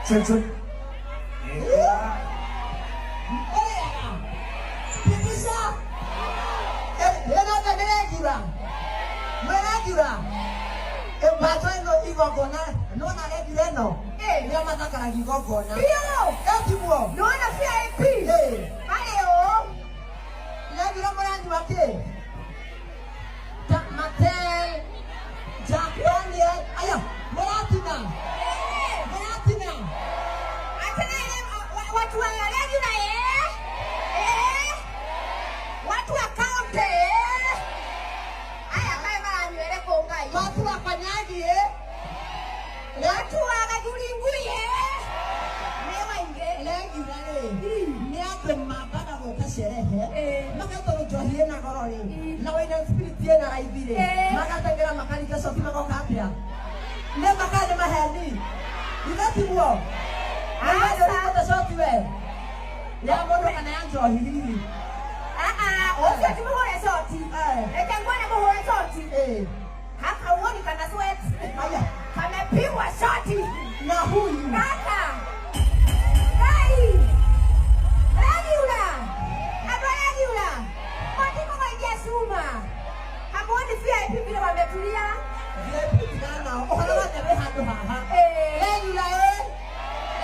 Chun chun. Ũrĩaga pitisha ĩno nĩ regular, nĩ regular mbatũ ĩno igongona nona regular ĩno nĩo mathakaragia igongona. Biũ. Ĩtiguo. Nĩwona VIP marĩ ũũ. Regular mũranyua kĩ ta Martell, Jack Daniel, aya mũratina, mũratina. Atĩrĩrĩ, watu wa regular, eh? Watu wa county, eh? Aya kaĩ maranywere kũ Ngai? Watu wa kanyagi, eh? Watu wa Gathuri Ngui, eh? Nĩ waingĩ. Regular rĩ nĩ andũ mambaga gũka sherehe, magatondũ njohi ĩna goro rĩ, na wĩna spirit ĩna raithi rĩ, magateng'era makaringa coki magoka atĩa nĩ maka nĩ maheni ithe tiguo. Aca. Nĩ coti we ya mũndũ kana ya njohi hihi? Ah, ah, ũcio ti mũhũre coti. Reke nguone mũhũre coti. Haka uoni kana sweat? Aya. Kamepigwa shoti. Na huyu? Kaka. Ngai. Regular. Andũ a regular. Matikũgũithia cuma. Hamuoni VIP vile wametulia? VIP tigana nao, ũhoro wothe wĩ handũ haha. Regular, eh?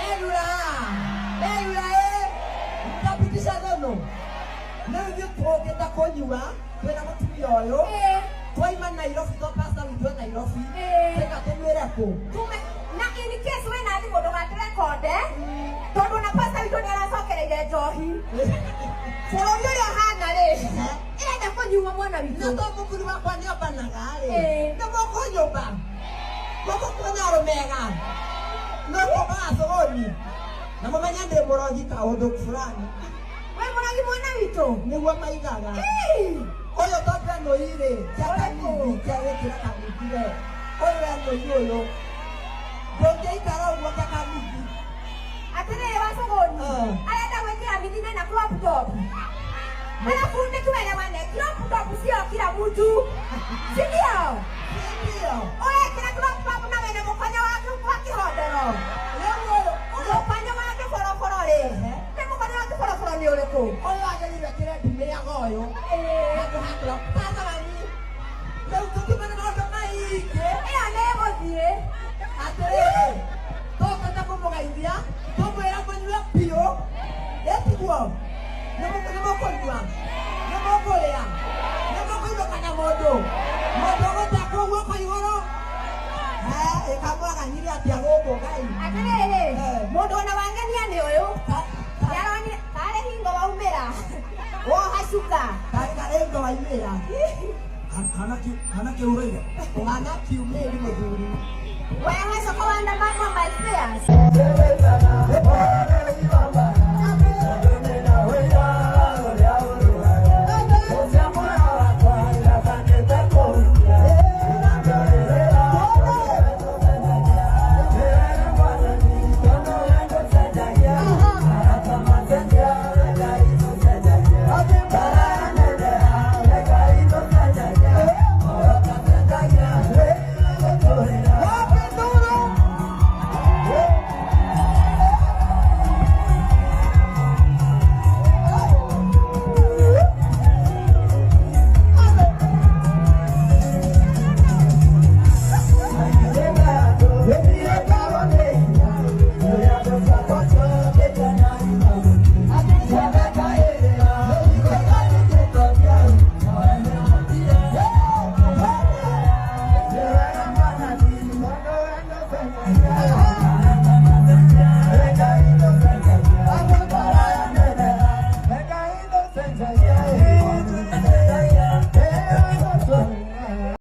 Regular. Regular, eh? Mtapitisha thono. Rĩu ithuĩ tũkĩte kũnyua twĩna mũtumia ũyũ. Twaima Nairobi to pastor witũ e Nairobi. Teka tũnyuĩre kũ? Tume na in case wĩna thimũ ndũgatũrekonde tondũ na pastor witũ nĩ aracokereire njohi. Bũrũri ũrĩa ũhana rĩ, ĩrenda kũnyuo mwana Na witũ. to mũthuri wakwa nĩ ombanaga rĩ. Nĩ moko nyũmba. Moko kuona arũme ega. No kũmbaga sokoni. Na mũmenye ndĩ mũrogi kaũndũ fulani. We mũrogi mwana witũ. Nĩguo maigaga. Ũyũ tondũ enũi rĩ, kĩa kanini kĩa gwĩkĩra kanini we. Ũyũ enũi ũyũ. Ndũngĩikara ũguo kĩa kanini. Atĩrĩrĩ wa sogoni, arenda gwĩkĩra mithina na crop top, alafu nĩ tuelewane, crop top sio kila mtu, si ndio? Ndio. Ũrekĩra crop top na wĩna mũkonyo wa kĩhondoro. Rĩu ũyũ mũkonyo wa kĩboroboro rĩ, nĩ mũkonyo wa kĩboroboro nĩ ũrĩkũ? Ũyũ agĩrĩirwo ekĩre ndumĩaga ũyũ. Handũ ha crop. Tata wanyu. Rĩu tũkiuma na maũndũ maingĩ. Ĩyo nĩ ĩgũthiĩ. Atĩrĩrĩ, tũkĩte kũmũgeithia, tũmwĩra mũnyue biũ. Ĩtiguo. Nĩ mũkũnyua. Nĩ mũkũrĩa. Nĩ mũkũinũka na mũndũ. Mũndũ ũgũtekwo guoko igũrũ. Ĩkamwaganyire atĩa gũkũ Ngai? Atĩrĩrĩ, mũndũ ona wangenia nĩ ũyũ nĩaronire karĩ hingo waumĩra woha cuka. Karĩ ngo waimĩra. Hana ki hana kiuraire. Ũhana kiumĩri mũthuri. Wewe soko wanda mama.